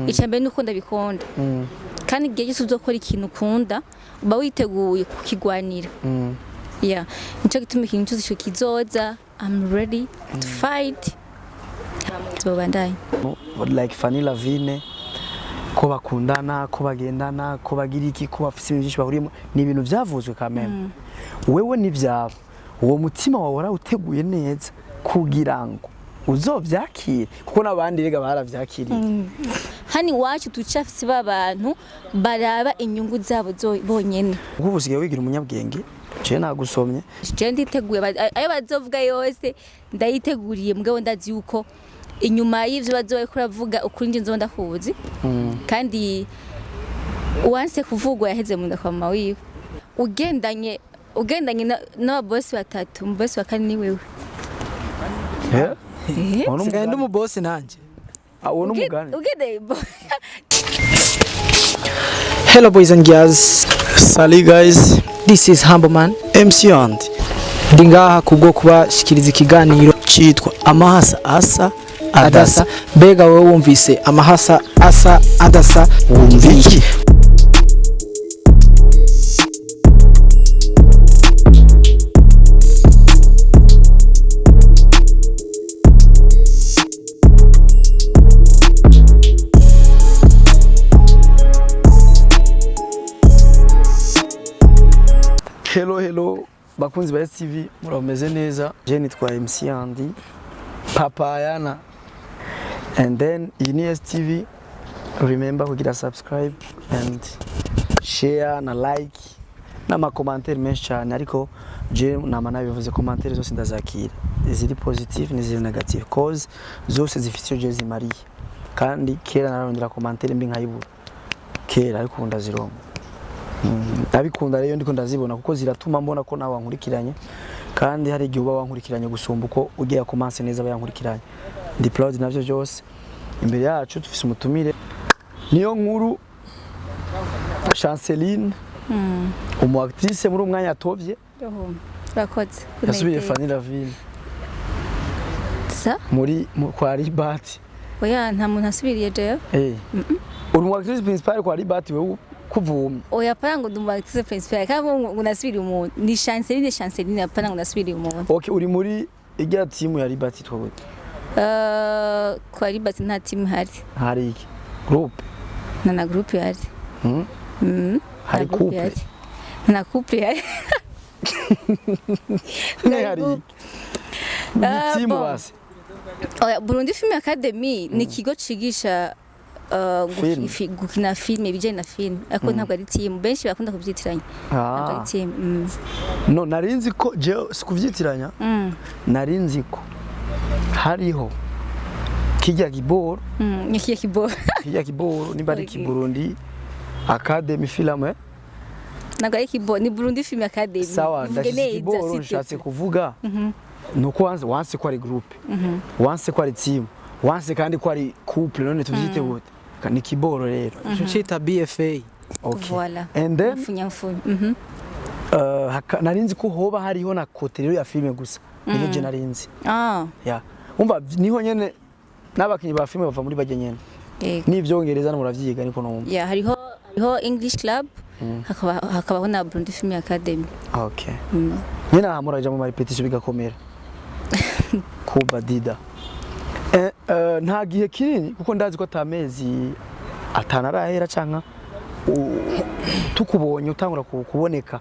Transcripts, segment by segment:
Icya mbere ni uko ndabikunda, kandi igihe cyose uzokora ikintu ukunda uba witeguye kukigwanira. Yeah, nico gituma ikintu cyose kizoza, I'm ready to fight. Tuzobandanya. Like Fanny Lavine, ko bakundana, ko bagendana, ko bagira iki, ko bafise ibintu byinshi bahuriyemo, ni ibintu byavuzwe kameme. Wewe n'ivyabo, uwo mutima wawe warawuteguye neza kugira ngo uzovyakire, kuko n'abandi rega baravyakiriye. Hano iwacu tucafise ba bantu baraba inyungu zabo bonyene. Kuko ubu usigaye wigira umunyabwenge, jewe nagusomye. Je nditeguye, ayo bazovuga yose ndayiteguriye, mugabo ndazi yuko inyuma y'ivyo bazoba bariko baravuga, ukuri nje nzoba ndakuzi. Kandi uwanse kuvugwa yaheze mu nda kwa mama wiwe. Ugendanye n'ababosi batatu, umubosi wa kane ni wewe. Eh? Eh? Uwo ni Sigaye ndi umugani. umubosi nanje. Ah, uwo ni umugani. Ugendanye. Hello boys and girls. Salut guys. This is Humble Man. MC Andy. Ndi ngaha kubwo kubashikiriza ikiganiro citwa Amahasa Asa Adasa. Adasa. Mbega wowe wumvise amahasa asa adasa, wumva iki? Hello hello bakunzi ba STV, murameze neza? Je nitwa MC Andy Papayana, and then iyi ni STV. Remember kugira subscribe and share na like n'amakomantere menshi cyane, ariko je nama nabivuze, komantere zose ndazakira, iziri positive n'iziri negative, cause zose zifite icyo je zimariye. Kandi kera nararondera komantere mbi nkayibura kera, ariko ubu ndazironka. Ndabikunda rero, ndiko ndazibona kuko ziratuma mbona ko nawe wankurikiranye, kandi hari igihe uba wankurikiranye gusumba uko ugiye komanse neza aba yankurikiranye. Ndi proud navyo byose. Imbere yacu dufise umutumire, niyo nkuru Chanceline, umu actrice muri umwanya atovye. Yoho, urakoze. Yasubiye Fanny Lavine Sa? muri kwa Ribat. Oya, nta muntu asubiriye jewe. Eh, uri umu actrice principal kwa Ribat wewe kuvumye? Oya, pana ngo ndi umu actrice principal kandi ngo nasubiriye umuntu. Ni Chanceline, Chanceline, pana ngo nasubiriye umuntu. Okay, uri muri irya team ya Ribat yitwa gute? Kwa Ribat nta team ihari. Hari iki, group? Nta na groupe ihari. Hari Nta groupe couple? ihari. Nta na couple ihari. Ne hari iki? Ni Ah, team bon. basi. Oya, Burundi Film Academy ni ikigo cigisha Film. gukina filime, ibijyanye na filime, ariko ntabwo ari team. Benshi bakunda kubyitiranya, ntabwo ari Ah. team. No narinzi ko je sikuvyitiranya. Narinzi ko hariho kijya kiboro. Nyakiye kibo. Kijya kiboro nimba ari Okay. Kiburundi Academy Film, eh? Ntabwo ari kibo, ni Burundi Film Academy. Sawa. Bivuge Ndashyize neza, kiboro. s'il te Nshatse plaît. kuvuga nuko wanse ko ari groupe, wanse ko ari team, wanse kandi ko ari couple. None tuvyite gute? Ni kiboro rero. Ico cita BFA. Okay. Voilà. And then Mfunya mfunya. Narinzi ko hoba hariho na kote rero ya filime gusa, niyo je narinzi. Ah, Ya, umva, niho nyene n'abakinyi ba filime bava muri bajye nyene. Yego. N'ivyongereza muravyiga, niko numva. Yeah, hariho English Club, hakabaho na Burundi Film Academy. Okay, nyene aha muraja mu marepetition bigakomera kuba dida. Nta gihe kinini, kuko ndazi ko atamezi 5 arahera canka tukubonye utangura kuboneka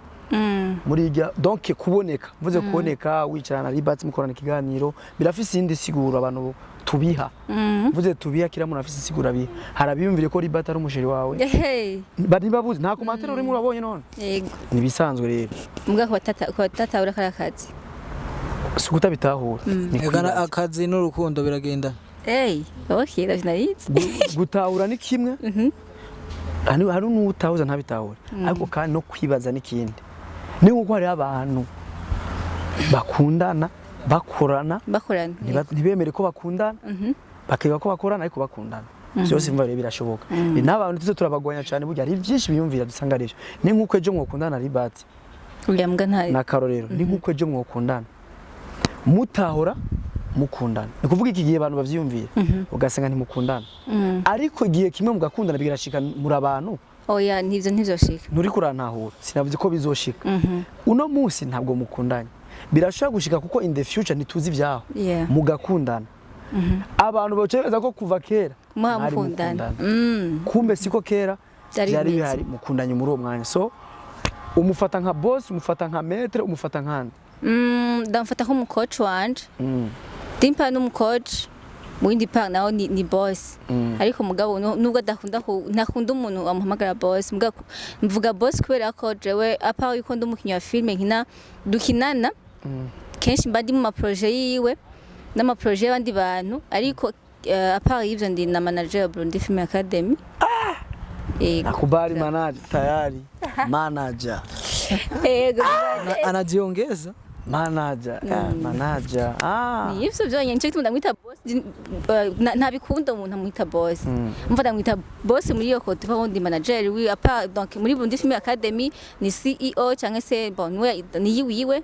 muri irya, donc kuboneka, mvuze kuboneka wicarana na Ribat mukorana ikiganiro, birafise iyindi siguro abantu tubiha. Mvuze tubiha, kila muntu afise insiguro abiha. Hari abiyumvire ko Ribat ari umusheri wawe. Hey, bari babuze nta komantere urimo urabonye none. Yego. Nibisanzwe rero. Mbwa ku batatahura kariya kazi. Si ukutabitahura, ni Ega kwibaza. akazi n'urukundo biragenda. Hey, okay, ndavyo narizi. Gutahura ni kimwe, hari n'utahuza ntabitahure, ariko kandi no kwibaza n'ikindi. Ni nkuko hariho abantu bakundana bakorana, Bakorana. ntibemere ko bakundana, bakiga ko bakorana ariko bakundana. Byose mva rero birashoboka. N'abantu tuze turabagwanya cyane, burya hari byinshi biyumvira dusanga arivyo. Ni nkuko ejo mwokundana Ribati. Uriya mbwa nta Ni akarorero. Ni nkuko ejo mwokundana mutahora Mukundana, ni kuvuga iki gihe abantu bavyiyumvira ugasanga ntimukundana, ariko igihe kimwe mugakundana, bigashika muri abantu. Oya, ntivyo ntivyoshika. Nturi kurantahura, sinavuze ko bizoshika. Uno munsi ntabwo mukundanye, birashobora gushika kuko in the future ntituzi ibyaho, mugakundana. Abantu bacereza ko kuva kera muba mwari mukundana. mukundana. Kumbe siko kera Byari byari bimeze. bihari. Mukundanye muri uwo mwanya, so umufata nka boss, umufata nka maître, umufata nkande? Ndamufata nk'umucoach wanje. Dimpa n'umucoach, mu yindi part naho ni boss, ariko mugabo nubwo adakunda ntakunda umuntu amuhamagara boss, mugabo mvuga boss kubera ko jewe, à part yuko ndi umukinnyi wa filme nkina, dukinana kenshi, mba ndi mu maprojet yiwe n'amaprojet y'abandi bantu, ariko à part y'ivyo ndi na manager wa Burundi Film Academy. Yego. Nakubali, manager tayari, manager. Yego. Anajiongeza. Manager, manager, ah. Ni ivyo vyonyene, nico gituma ndamwita boss. Ntabikunda umuntu amwita boss. Umva, ndamwita boss muri iyo côté kuko ndi manager wi apa, donc muri Burundi Film Academy ni CEO cyangwa se, bon, niwe ni yiwiwe.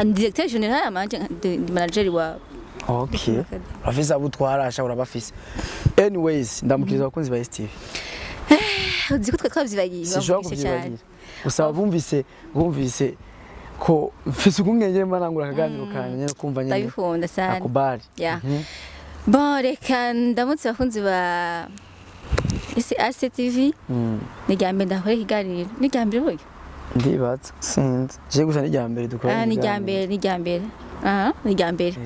Ni directeur général, manager, ndi manager wa Okay, urafise abo utwarasha, urabafise. Anyways, ndamukiriza abakunzi ba STV. Uzi ko twe twavyibagiye? Sinshobora Bavugishe cyane. kuvyibagira, gusa bumvise ko mfise ukungenge mba nangura akaganiro kanje nyene, kumva nyene. Ndabikunda sana. Nakubali. Yeah. Bon, reka ndamutse abakunzi ba ese ACTV. Ni irya mbere ndakora ikiganiro, ni irya mbere burya. Ndibaza, sinzi, je gusa ni irya mbere dukora. Ah, ni irya mbere, ni irya mbere, aha, ni irya mbere.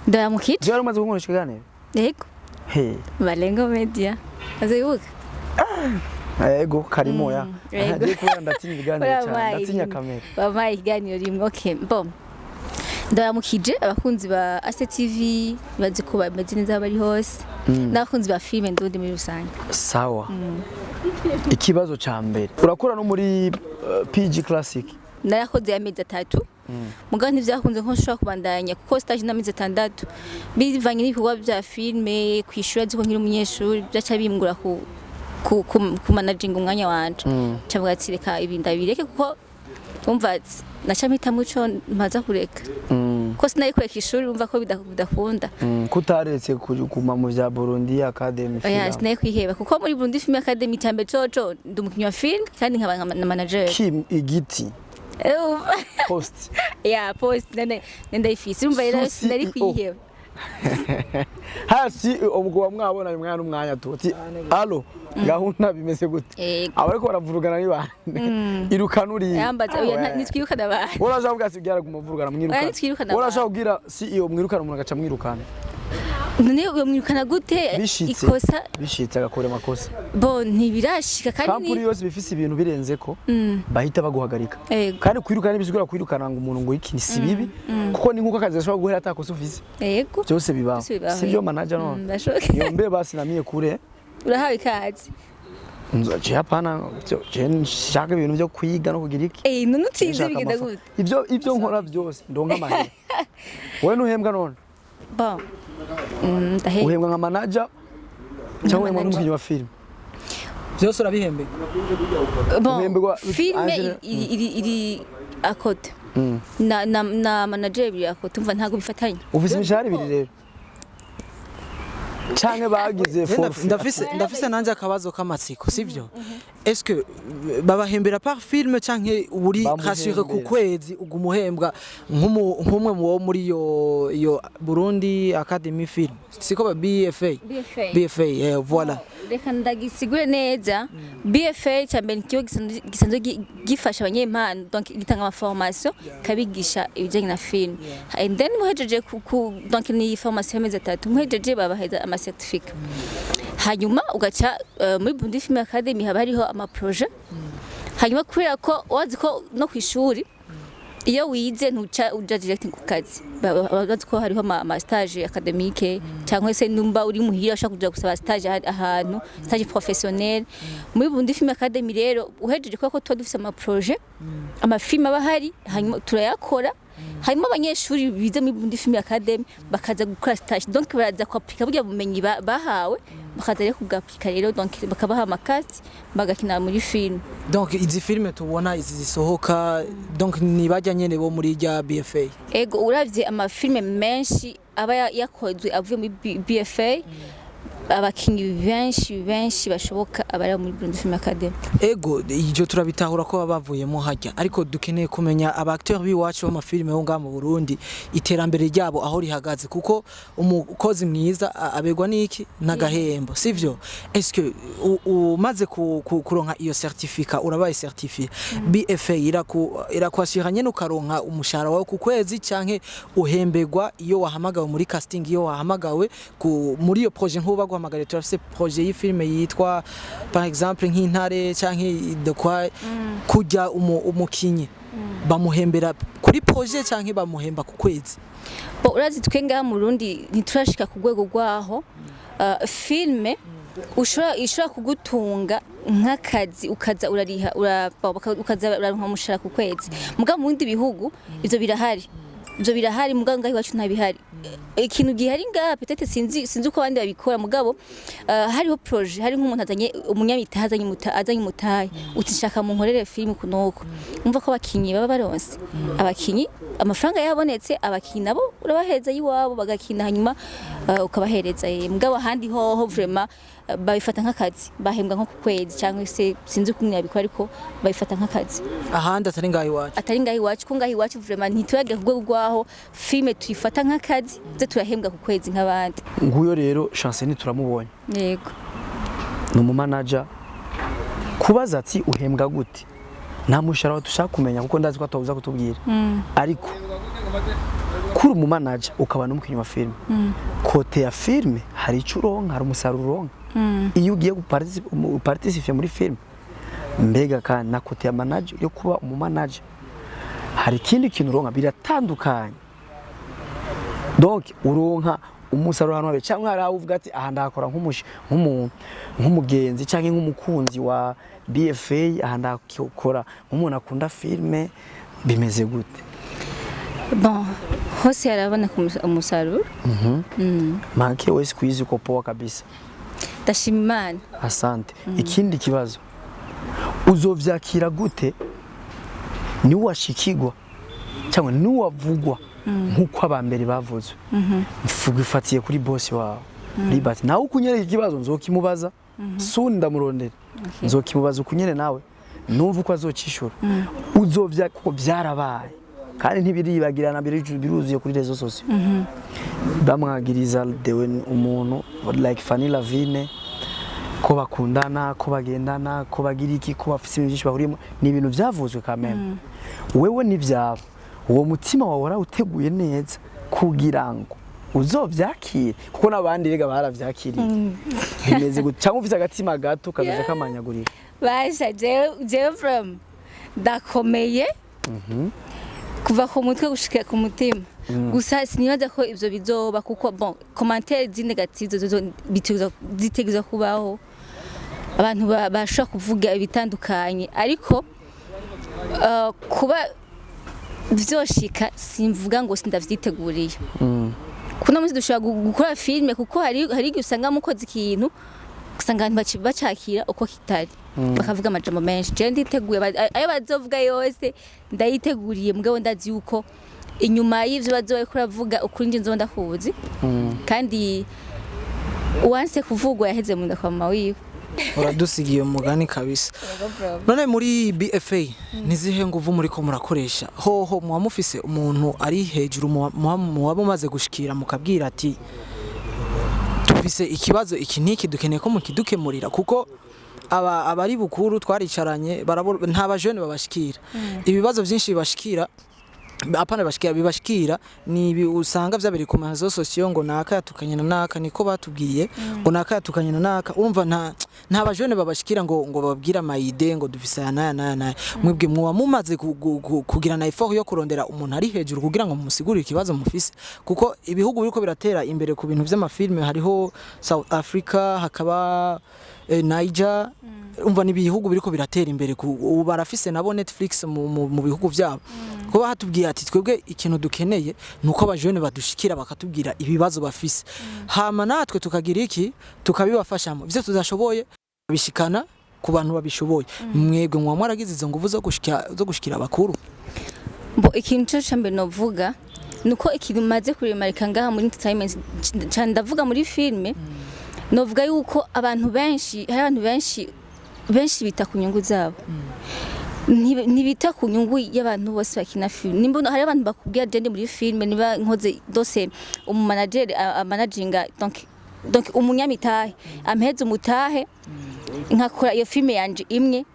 Ndaramukije. Je wari umaze kunkoresha ikiganiro? Yego. He? Malengo Media, azibuka. Ego, karimo ya. Yego. Je kubera ndatinya ibiganiro cyane, ndatinya kamera. Wampaye ikiganiro rimwe. Okay, bon, ndaramukije abakunzi ba ACTV, bazi ko bameze neza aho bari hose, n'abakunzi ba filime ndundi muri rusange. Sawa, ikibazo ca mbere, urakora no muri PG Classic? Narakoze amezi 3, mugabo ntivyakunze ko nshobora kubandanya kuko stage n'amezi 6, bivanye n'ibikorwa vya filime, kwishura, azi ko nkiri umunyeshuri, byaca bimbura ku managing umwanya wanje. Cavuga ati reka ibi ndabireke, kuko umva naca mpitamo ico mpaza kureka, ko sinari kureka ishuri, umva ko bidakunda. Kutaretse kuguma mu vya Burundi Academy Oya. Film? Sinari kwiheba kuko muri Burundi Film Academy cyambere coco ndi umukinnyi wa film kandi nkaba na manager. Kim igiti post. Ya, post nene ndayifise, urumva rero Su sinari CEO. kwiheba. Hasi ubwo wamwabona umwana umwanya tu ati allo, gahunda bimeze gute? Yego. Abariko baravurugana ni bande? Irukana uriya. Yambaza, oya, nitwirukana abantu. Urashaka kuvuga ati byaraguma vurugana, mwirukana. Oya, nitwirukana Urashaka abantu. kubwira CEO mwirukana, umuntu agaca mwirukana. None uyo mwirukana gute? Bishitse. Ikosa. Bishitse agakora amakosa. Bo ntibirashika kandi Kampuni ni yose bifise ibintu birenze ko bahita baguhagarika. Yego. Kandi kwirukana ntibisigura kwirukana ngo umuntu ngo iki ni si bibi, kuko ni nkuko akazi gashobora guhera atakosa ufise. Yego. Byose bibaho. Byose bibaho, Si byo, yego. manager? None Ndashoboka. iyo mbe basi namiye kure. Urahawe ikaze. Je hapana, je nshaka ibintu byo kwiga no kugira iki. Eh, none utsinze Nshaka bigenda gute? Ibyo nkora byose ndonka amahera. Wowe ntuhembwa none? Bon, ndahembwa. Uhembwa nka manager cyangwa uhembwa manager. nk'umukinnyi wa film? Byose urabihembe. Bon, Uhembwa- filme Angela- iri à côté na manager biri à côté, umva, ntabwo bifatanye. Ufise imishahara ibiri rero canke bagize forfait? Ndafise nanjye akabazo k'amatsiko, sivyo? Est-ce que babahembera par film canke uri Bamuhembera. rassuré ku kwezi uguma uhembwa nk'umwe mu wo muri iyo Burundi Academy Film, siko ba BFA? BFA. BFA, voilà. Reka ndagisigure neza. BFA cyambere ni ikigo gisanzwe gifasha abanyempano, donc gitanga amaformation, kabigisha ibijyanye na film, and then muhejeje donc ni formation y'amezi 3, muhejeje babaheza ama certificat, hanyuma ugaca muri Burundi Film Academy haba hariho ama projet. Hanyuma kubera ko wazi ko no ku ishuri iyo wize ntuca uja direct ku kazi, bazi ko hariho ama stage académique, cyangwa se numba uri muhira ushaka kuja gusaba stage ahantu, stage professionnel. Muri Burundi Film Academy rero uhejeje, kubera ko tuba dufise ama projet, amafilm aba ahari, hanyuma turayakora, hanyuma abanyeshuri bize muri Burundi Film Academy bakaza gukora stage, donc baraza kwapplika burya bumenyi bahawe, bakaza rero kubwapplika rero, donc bakabaha amakasi bagakina muri film. Donc izi filme tubona, izi zisohoka, donc ni bajya nyene bo muri rya BFA? Ego, uravye amafilme menshi. aba yakozwe avuye muri BFA, abakinyi benshi benshi bashoboka abari muri Burundi Film Academy. Ego, ibyo turabitahura ko baba bavuyemo hajya, ariko dukeneye kumenya aba acteur b'iwacu b'amafilime yo ngaha mu Burundi, iterambere ryabo aho rihagaze, kuko umukozi mwiza abegwa n'iki? N'agahembo, sivyo? Est-ce que umaze kuronka iyo certificat, urabaye certifié, BFA irakwashyira nyene ukaronka umushahara wawe ku kwezi, canke uhembegwa iyo wahamagawe muri casting, iyo wahamagawe muri iyo projet? Nk'ubu baguhamagariye, turafise projet y'ifilme yitwa par exemple nk'Intare canke de quoi, kujya umukinyi bamuhembera kuri projet canke bamuhemba ku kwezi? Bo, urazi twe ngaha mu Burundi ntiturashika ku rwego rwaho filme ushobora kugutunga nk'akazi, ukaza urariha ukaza uraronka umushahara ku kwezi. Mugabo mu bindi bihugu ivyo birahari, ivyo birahari, mugabo ngaha iwacu ntabihari. Ikintu gihari ngaha, peut-être sinzi uko abandi babikora, mugabo hariho projet, hari nk'umuntu azanye umunyamitahe, azanye umutahe, uti nshaka munkorere film kunuko, umva ko abakinyi baba baronse, abakinyi amafaranga yabonetse, abakinyi nabo urabaheza yiwabo bagakina, hanyuma ukabahereza. Mugabo ahandi hoho vraiment babifata nk'akazi, bahembwa nko ku kwezi cyangwa se sinzi uko yabikora, ariko babifata nk'akazi. Ahandi atari ngaha iwacu? Atari ngaho iwacu, ko ngaho iwacu vraiment ntituragera ku rwego rwaho filme tuyifata nk'akazi, ze turahembwa ku kwezi nk'abandi. Nguyo rero Chanceny turamubonye. Yego. Ni umumanager. Kubaza ati uhembwa gute, nta mushahara dushaka kumenya, kuko ndazi ko atawuza kutubwira, ariko kuri umumanager ukaba n'umukinnyi wa filime, côté ya filime hari icyo uronka, hari umusaruro uronka iyo ugiye guparticiper muri filime. Mbega kandi na côté ya manager, yo kuba umumanager, hari ikindi kintu uronka? Biratandukanye. Donc uronka umusaruro ahantu habiri, cyangwa hari aho uvuga ati aha ndakora nk'umugenzi cyangwa nk'umukunzi wa BFA, aha ndakora nk'umuntu akunda filime? Bimeze gute? Bon, hose haraboneka umusaruro. Manke wese siku uko poa kabisa. Ndashima Imana. Asante. Ikindi kibazo, uzovyakira gute niwashikigwa cyangwa niwavugwa nk'uko abambere bavuzwe? Mfugifatiye kuri boss wawe Libert, nawe ukunyereka ikibazo nzokimubaza soon, ndamurondera, nzokimubaza ukunyere nawe numva uko azocishura. Uzovya kuko byarabaye kandi ntibiribagirana, biruzuye kuri réseaux sociaux, bamwagiriza dewe umuntu like Fanny Lavine, ko bakundana, ko bagendana, ko bagira iki, ko bafise ibintu byinshi bahuriyemo. Ni ibintu byavuzwe kameme. Wewe n'ivyabo, uwo mutima wawe warawuteguye neza kugira ngo uzovyakire? Kuko n'abandi rega baravyakiriye. Bimeze gute? Cyangwa ufise agatima gato kazoja kamanyagurika? Basha, jewe from ndakomeye kuva ku mutwe gushika ku mutima. Gusa sinibaza ko ivyo bizoba, kuko bon, commentaire zi négatives zo zitegerezwa kubaho, abantu bashobora kuvuga ibitandukanye, ariko kuba vyoshika simvuga ngo sindavyiteguriye. Kuno munsi dushobora gukora filime, kuko hari igihe usanga mukoze ikintu, usanga abantu bacakira uko kitari, bakavuga amajambo menshi. Jewe nditeguye, ayo bazovuga yose ndayiteguriye, mugabo ndazi yuko inyuma y'ivyo bazoba bariko baravuga, ukuri nje nzoba ndakuzi, kandi uwanse kuvugwa yaheze mu nda kwa mama wiwe. Uradusigiye umugani kabisa. None muri BFA nizihe nguvu muriko murakoresha? Hoho muba mufise umuntu ari hejuru muba mumaze gushikira mukabwira ati dufise ikibazo iki n'iki, dukeneye ko mukidukemurira? Kuko aba abari bukuru twaricaranye, nta bajene babashikira, ibibazo byinshi bibashikira, apana bashikira, bibashikira ni ibi usanga vyabereye ku réseaux sociaux, ngo naka yatukanye na naka, niko batubwiye ngo naka yatukanye na naka. Urumva nta bajene babashikira ngo bababwire ama idées, ngo dufise aya n'aya n'aya n'aya. Mwebwe muba mumaze kugira na effort yo kurondera umuntu ari hejuru kugira ngo mumusigurire ikibazo mufise? Kuko ibihugu biriko biratera imbere ku bintu vy'amafilme, hariho South Africa, hakaba Niger. Umva, ni ibihugu biriko biratera imbere, ubu barafise nabo Netflix mu bihugu vyabo. Kuba hatubwiye ati twebwe ikintu dukeneye nuko abajene badushikira bakatubwira ibibazo bafise, hama natwe tukagira iki, tukabibafashamo, ivyo tudashoboye bishikana ku bantu babishoboye. Mwebwe muba mwaragize izo nguvu zo gushikira abakuru? Bo, ikintu cyo cambere novuga, Nuko ikintu maze kuremarika ngaha muri entertainment cyane, ndavuga muri filme, novuga yuko abantu benshi, hari abantu benshi benshi bita ku nyungu zabo. Ntibita ku nyungu y'abantu bose bakina filme. Nimba hari abantu bakubwira je ndi muri filme, niba nkoze dose, umumanageri amanaginga, donc umunyamitahe ampeze umutahe, nkakora iyo filme yanje imwe,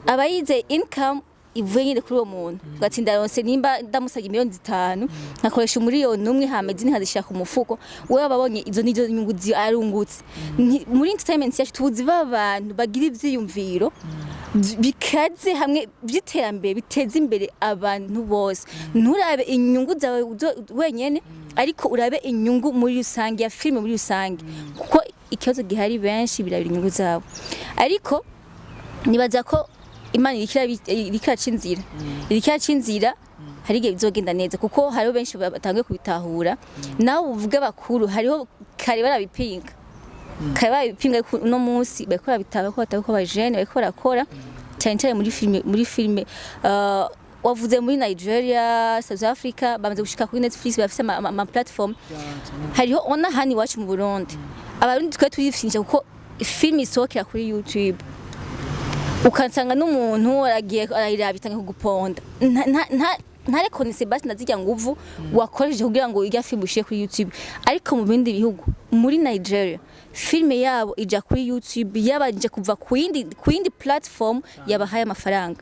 aba yize income ivuye nyine kuri uwo muntu, ugatsinda ronse. Nimba ndamusabye miliyoni 5, nkakoresha 1 miliyoni, hama izindi nkazishira ku mufuko, wewe ababonye izo nizo nyungu arungutse. Muri entertainment yacu tuzi ba bantu bagira ivyiyumviro bikaze hamwe by'iterambere, biteza imbere abantu bose. Nturabe inyungu zawe wenyene, ariko urabe inyungu muri rusange ya filime muri rusange, kuko ikibazo gihari, benshi birabira inyungu zabo. Ariko nibaza ko Imana iriko iraca inzira, iriko iraca inzira. Hari igihe bizogenda neza, kuko hariho benshi batanguye kubitahura. Nawe uvuga bakuru, hariho kare barabipinga, kare barabipinga, ariko uno munsi bariko barabitahura ko batari ko abajene bariko barakora cyane cyane muri filime. Muri filime, wavuze muri Nigeria, South Africa, bamaze gushika kuri Netflix, bafise ama platform. Hariho ona hano iwacu mu Burundi, Abarundi twe turifisha kuko filime isohokera kuri YouTube, ukansanga n'umuntu aragiye arayiraba, itanga kuguponda. Ntarekonese basi nazirya nguvu wakoresheje kugira ngo irya filime ushire kuri YouTube. Ariko mu bindi bihugu, muri Nigeria, filime yabo ija kuri YouTube yabanje kuva ku yindi platform yabahaye amafaranga.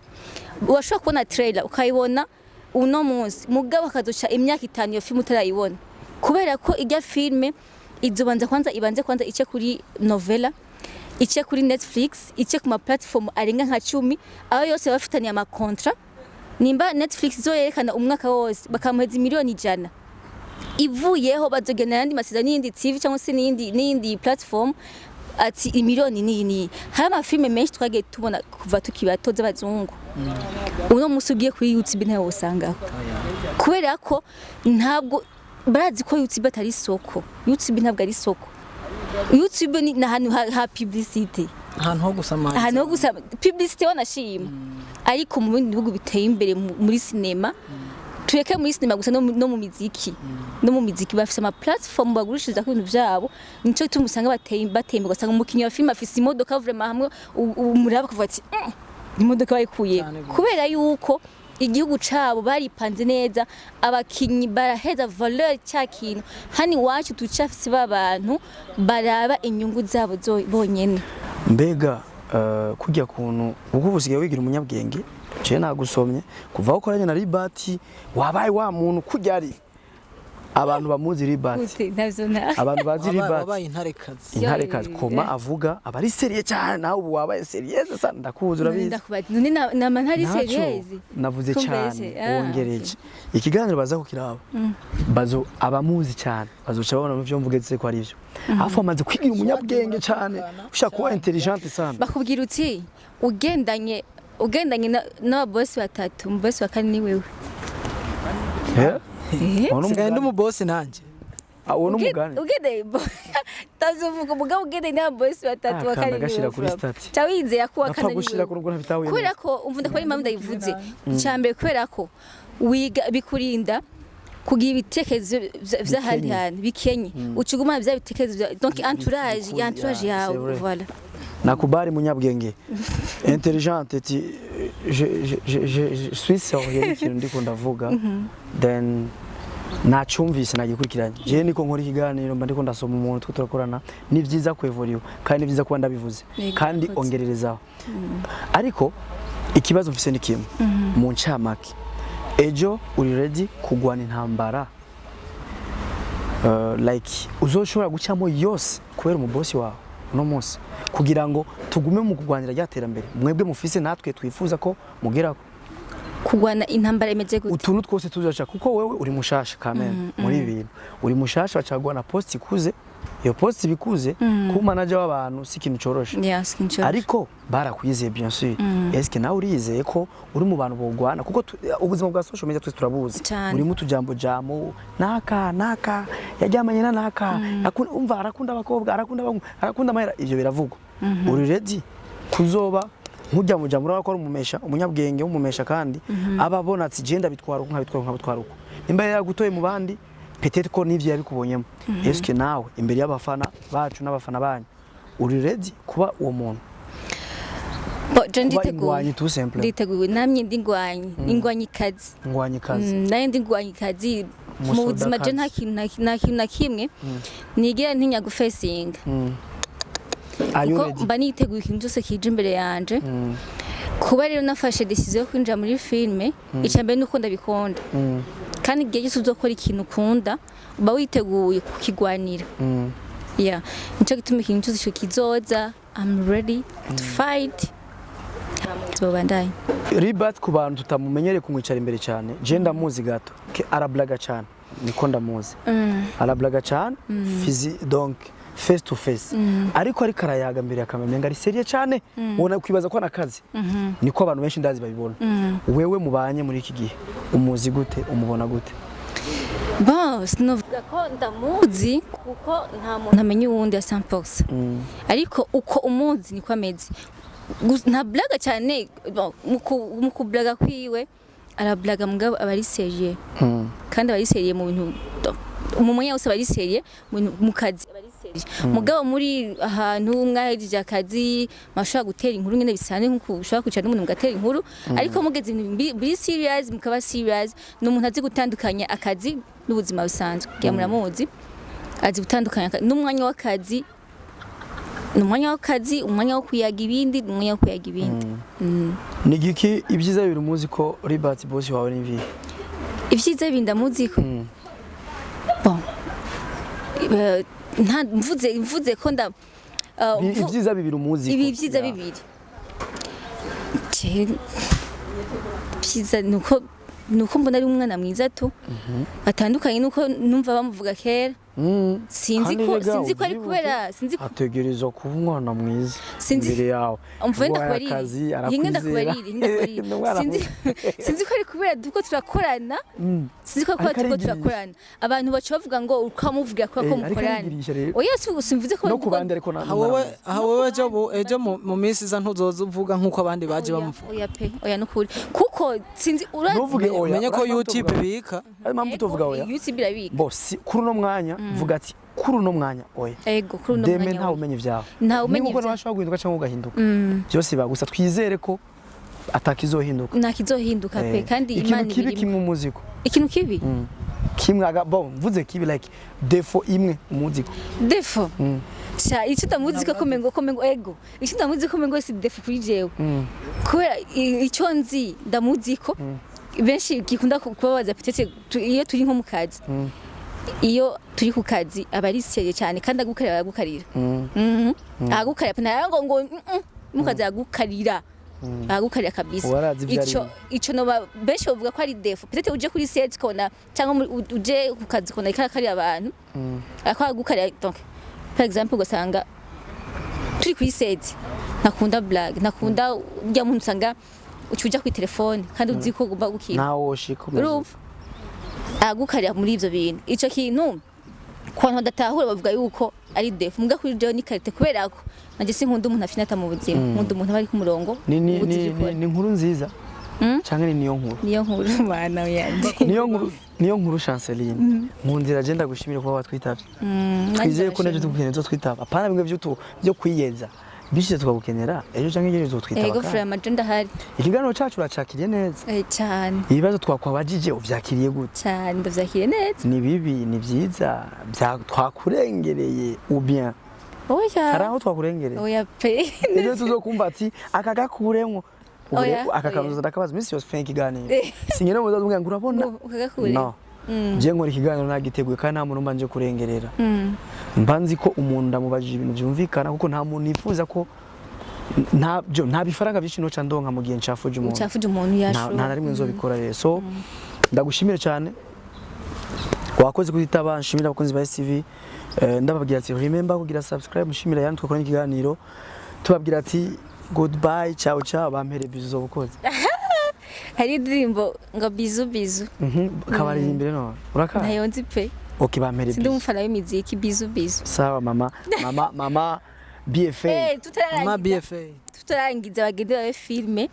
Urashobora kubona trailer ukayibona uno munsi, mugabo akazoca imyaka 5 iyo filime utarayibona, kubera ko irya filime izobanza kwanza, ibanze kwanza ice kuri novela, ice kuri Netflix, ice ku ma platform arenga nka 10, aho yose bafitaniye ama contrat. Nimba Netflix zo yerekana umwaka wose bakamuheza miliyoni 100, ivuyeho bazogena ayandi masezerano n'iyindi TV cyangwa se n'iyindi platform, ati imiliyoni niyi niyi. Hari amafilme menshi twagiye tubona kuva tukiri bato z'abazungu, uno munsi ugiye kuri YouTube ntayo wosangaho, kubera ko ntabwo barazi ko YouTube atari isoko. YouTube ntabwo ari isoko. YouTube ni ahantu ha publicité. Ahantu ho gusamariza. Ahantu ho gusa publicité, wanashima. Ariko mu bindi bihugu biteye imbere muri sinema, tureke muri sinema gusa, no mu miziki, no mu miziki bafise ama platform bagurishiriza ibintu vyabo. Nico gituma usanga bateye imbere, ugasanga umukinyi wa filime afise imodoka vraiment hamwe umuraba akavuga ati: Imodoka bayikuye?" Cane gose. Kubera yuko igihugu cabo baripanze neza, abakinyi baraheza valeur cya kintu. Hano iwacu tucafise ba bantu baraba inyungu zabo bonyene. Mbega kurya kuntu uko usigaye wigira umunyabwenge, je nagusomye kuva aho ukoranye na Libati, wabaye wa muntu kurya ari abantu bamuzi Libati. Gute? Ntavyo na Abantu bazi Libati. Wabaye intarekazi. Intarekazi koma avuga aba ari sérieux cyane. Nawe ubu wabaye sérieux sana, ndakuzi, urabizi. Ndakubaza none nama ntari Ntaco sérieuse? Navuze Kumbeshe, cyane. Ah, Wongereje ikiganiro, baza kukiraba, bazo abamuzi cyane bazoca babona mu byo mvuga ko ari byo. Afu amaze kwigira umunyabwenge cyane, ushaka kuba intelligente sana. Bakubwira uti ugendanye n'ababosi batatu, umubosi wa kane ni wewe. Eh? Uwo ni Sigaye ndi umugani. umubosi nanjye. Ah, uwo ni umugani. Ugendanye, tazuvuga umugabo ugendanye n'ababosi batatu, Ah, wa kane kanda ni gashira wewe. kuri statut. Ca wizera ko uwa Napfa kane ni gushira wewe. ko nubwo ntabitahuye Kubera neza. ko umva, ndakubona impamvu ndayivuze. Icya mbere, kubera ko wiga bikurinda kugira ibitekerezo vy'ahandi Bikenye. hantu bikenye, uca ugumana vya bitekerezo donc entourage, entourage Yeah, yawe. c'est vrai. Voilà. Nakubali, munyabwenge, intelligente. Ti je suis sérieux n'ikintu ndiko ndavuga, then nacyumvise, nagikurikiranye. Je niko nkora ikiganiro, mba ndiko ndasoma umuntu twe turakorana. Ni vyiza kwevuriwa kandi ni vyiza kuba ndabivuze. Yego, kandi urakoze. Ongererezaho. Ariko ikibazo mfise ni kimwe mu ncamake: ejo uri ready kugwana intambara, like uzoshobora gucamo yose kubera umubosi wawe uno munsi, kugira ngo tugume mu kurwanira rya terambere mwebwe mufise natwe twifuza ko mugerako? Kugwana intambara imeze gute? Utuntu twose tuzaca, kuko wewe uri mushasha kameme muri ibi bintu, uri mushasha, bacagwa post ikuze. Iyo post ibikuze, kuba manager w'abantu si ikintu coroshe. Yeah, skinshot. Ariko barakwizeye, bien sûr. Est-ce que nawe urizeye ko uri mu bantu bogwana? Kuko ubuzima bwa social media twese turabuzi. Cane. Burimo utujambo jamo, naka naka yaryamanye na naka, akunda, umva, arakunda abakobwa, arakunda abahungu, arakunda amahera. Ivyo biravugwa. Uri ready kuzoba Nkujya muja muri ko ari umumesha, umunyabwenge w'umumesha, kandi aba abona ati je ndabitwara uko, nkabitwara uko, nkabitwara uko. Nimba yagutoye mu bandi, peut-être ko n'ivyo yabikubonyemo. Est-ce nawe imbere y'abafana bacu n'abafana banyu uri ready kuba uwo muntu? Bon, je Kuba nditeguye. ingwanyi, tout simple. Nditeguye, namye ndi ingwanyi, ingwanyi kazi. Ingwanyi kazi. Naye ndi ingwanyi kazi mu buzima. Je nta kintu nta kintu na kimwe nigera ntinya gufesinga. Are you Kuko ready? mba niteguye ikintu cyose kije imbere yanje. Kuba rero nafashe décision yo kwinjira muri filme, icya mbere nuko ndabikunda. Kandi igihe cyose uzokora ikintu ukunda, uba witeguye kukigwanira. Yeah, nico gituma ikintu cyose kizoza, I'm ready to fight. Tubandanye. Ribat, ku bantu tutamumenyereye kumwicara imbere cyane, je ndamuzi gato ke arablaga cyane, niko ndamuzi, arablaga cyane fizi, donc face to face, ariko arayaga mbere ya kamera menga ari sérieux cyane, ubona kwibaza ko nakazi, niko abantu benshi ndazi babibona. Wewe mubanye muri iki gihe, umuzi gute, umubona gute? Bon, sinovuga ko ndamuzi kuko nta muntu amenya uwundi ya 100%, ariko uko umuzi niko ameze. Nta blaga cyane. Bon, mu kublaga kwiwe arablaga, mugabo aba ari sérieux. Kandi aba ari sérieux mu bintu, mu mwanya wose aba ari sérieux mu kazi aba ari sérieux. Mugabo muri ahantu mwahejeje akazi, mwashobora gutera inkuru nyene bisanzwe, nkuko ushobora kwicara n'umuntu mugatera inkuru, ariko mugeze ibintu biri serious mukaba serious. Ni umuntu azi gutandukanya akazi n'ubuzima busanzwe. Kugira muramuzi, azi gutandukanya n'umwanya w'akazi ni umwanya w'akazi, umwanya wo kuyaga ibindi ni umwanya wo kuyaga ibindi. Ni igiki, ibyiza bibiri umuzi ko Ribat boss wawe ni ibihe? Ibyiza bibiri ndamuzi ko, bon, nta mvuze ko nda Ibyiza bibiri umuzi ko. Ibi byiza bibiri. Byiza nuko mbona ari umwana mwiza tu, atandukanye nuko numva bamuvuga kera. Sinzi Kandi ko rega sinzi ko ari ubyibuke, kubera sinzi ko ategerezwa kuba umwana mwiza imbere yawe. Umva, wenda Guhaye kubariri akazi, hinga arakwizera. Ndakubariri, hinga ndakubariri. Ni umwana Sinzi mwiza. Sinzi ko ari kubera duko turakorana. Sinzi ko kubera Ariko turiko arigirisha. turakorana, abantu baca bavuga ngo ukamuvuga kubera ko Ariko mukorana. arigirisha rero. Oya, simvuze ko No ku bandi, ariko Aha wowe, aha wowe ejo mu minsi iza ntuzoza uvuga nk'uko abandi baje Oya, bamuvuga. Oya pe, oya, nukuri, kuko sinzi urazi. Ntuvuge oya. Umenye ko Urazi impamvu YouTube tuvuga? ibika. Hari impamvu tuvuga oya. YouTube irabika. Bo si kuri uno mwanya, vuga ati kuri uno mwanya oya. Ego, kuri uno Deme mwanya ntawe oya. umenya ivyawe. Ntawe umenya Niba ubona ivyawe. washobora guhinduka cyangwa ugahinduka, byose biba gusa twizere ko atakizohinduka. Nta kizohinduka pe. Kandi Ikintu Imana kibi ibirimo. kimwe umuziko. Ikintu kibi? Kimwe aga, bon, mvuze kibi, like défaut imwe umuziko. Défaut? Sha, icyo ndamuzi ko mengo ego, icyo ndamuzi ko mengo si défaut kuri jewe, kubera icyo nzi ndamuzi ko benshi gikunda kubabaza peut-être iyo turi nko mu kazi, iyo turi ku kazi aba ari sérieux cyane, kandi agukarira, aragukarira. Agukarira pe, ntago ngo mukazi, agukarira, agukarira kabisa. Warazi ibyo Ico arimo. ico no benshi bavuga ko ari défaut. Peut-être uje kuri set kona cyangwa uje ku kazi kona ikarakarira abantu, ako agukarira. Donc par exemple ugasanga turi kuri set, ntakunda blague, ntakunda urya muntu usanga uca uja kuri telefone kandi uzi ko ugomba gukina. Nawe woshika umeze. Urumva, agukarira muri ivyo bintu. Ico kintu ku bantu badatahura bavuga yuko ari défaut, muga kuri jewe ni qualité, kubera ko nanje sinkunda umuntu afinata mu buzima, nkunda umuntu aba ari ku murongo. Ni ubuzi ni ivyo ukora. Ni inkuru nziza canke ni niyo nkuru? Niyo nkuru, mana yanje. Niyo nkuru, niyo nkuru. Chanceline, nkundira je ndagushimira kuba watwitavye. Twizeye ko nejo tugukenera uzotwitaba, apana bimwe byo kwiyeza bishize, tukagukenera ejo canke ejo uzotwitaba. Ego. Kandi Vraiment, je ndahari. Ikiganiro cacu uracakiriye neza? Cyane. Ibibazo twakwabajije uvyakiriye gute? Cyane, ndavyakiriye neza. Ni bibi, ni byiza, twakurengereye ou bien Oya. hari aho twakurengereye? Oya pe. Ejo tuzokumva ati aka gakuremwo. Ubu Oya, rero aka oya. kantu ndakabaza iminsi yose mfanye ikiganiro, singene muzaza ngo urabona. Ngo ukagakure. No, je nkora ikiganiro nagiteguye, kandi nta muntu mba nje kurengerera. Mba nzi ko umuntu ndamubajije ibintu byumvikana, kuko nta muntu nifuza ko nta byo, nta bifaranga byinshi noca ndonka mu gihe ncafuje umuntu. Ucafuje umuntu. Yashu. Nta na rimwe nzobikora rero. So ndagushimire cyane, wakoze kutitaba. Nshimira abakunzi ba STV, ndababwira ati remember kugira subscribe. Nshimira yani twakoranye ikiganiro, tubabwira ati goodbye, ciao ciao. Bampere bisous uzobukoze. Hari indirimbo ngo bisous bisous. Kabaririmbire none uraka. Ntayo nzi pe. Okay, bampere Sindi bisous. umufana w'imiziki. Bisous bisous. Sawa, mama, mama, mama BFA. Eh, tutararangiza. Mama BFA. Tutarangiza, bagende babe filme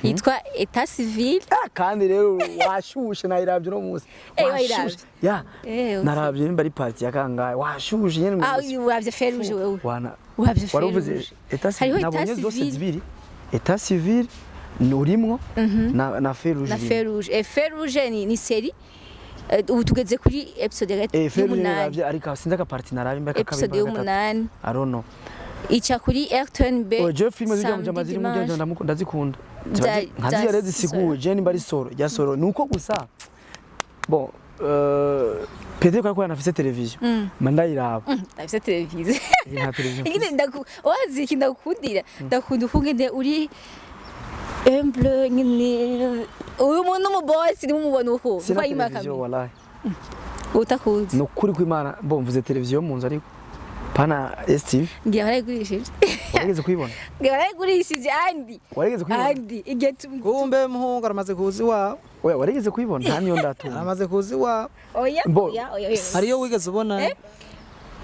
yitwa État Civil. Ah, kandi rero washushe, nayiravye uno munsi. Eh, Washushe. wayiravye? Ya. Eh, okay. Naravye nimba ari partie ya kangahe, washushe nyene Ah, mu uravye Feruje wewe? Wana Uravye waruvuze Feruje? État civil. Hariho Nabonye État zose Civil. zibiri, État Civil nurimwo na Feruje. Na Feruje. Feruje ni série. Ubu tugeze kuri episode ya Eh, Feruje y'umunani. naravye, ariko sinzi aka partie naravye mba Episode y'umunani. I don't know. Ica kuri RTNB. Oh, je filime zijya samedi, mu ziri mu dimanche. byo ndazikunda. Nka Za ziriya rero zisiguye, je nimba ari soro rya soro nuko gusa bon, peut-être ko yanafise television mba ndayiraba. Ndafise televiziyo. Nta television. Ingene wazi iki ndakundira? Ndakunda ukungene uri humble nyine. Uyu muntu n'umubosi nimumubona uko Sina uko yima televiziyo kamera. Wallahi. Utakuzi. Ni ukuri kw'Imana. Bon, mvuze televiziyo mu nzu, ariko pana STV. Ngira barayigurishije. Warigeze kuyibona? Ngira barayigurishije, Andi. Warigeze kuyibona? Andi, igihe Kumbe muhungu aramaze kuza iwawe. Oya, warigeze kuyibona? Nta niyo ndatunga. Aramaze kuza iwawe. Oya. Bo- Oya, oya, oya. Hariyo wigeze ubona?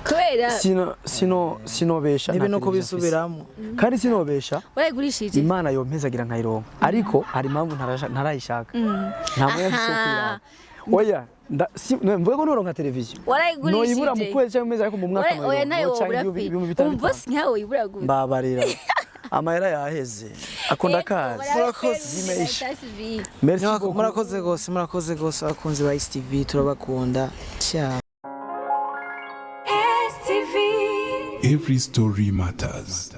Kubera Sino sinobesha, nibi nta no televiziyo mfise. kubisubiramo. Kandi sinobesha. Warayigurishije. Imana yompezagira nkayironka, ariko hari impamvu ntarayishaka, nta mwanya mfise wo kuyiraba. Oya, mvuge ko noronka televiziyo Warayigurishije. noyibura mu kwezi cyangwa mu mezi, ariko mu mwaka Oya, nayo noyironka wobura canke pe. 5000. Umubosi nkawe woyibura gute? Mbabarira, amahera yaheze, akunda kazi. Murakoze. Zimeisha. Merci beaucoup. Murakoze gose, murakoze gose abakunzi ba STV, turabakunda ciao. STV. Every story matters.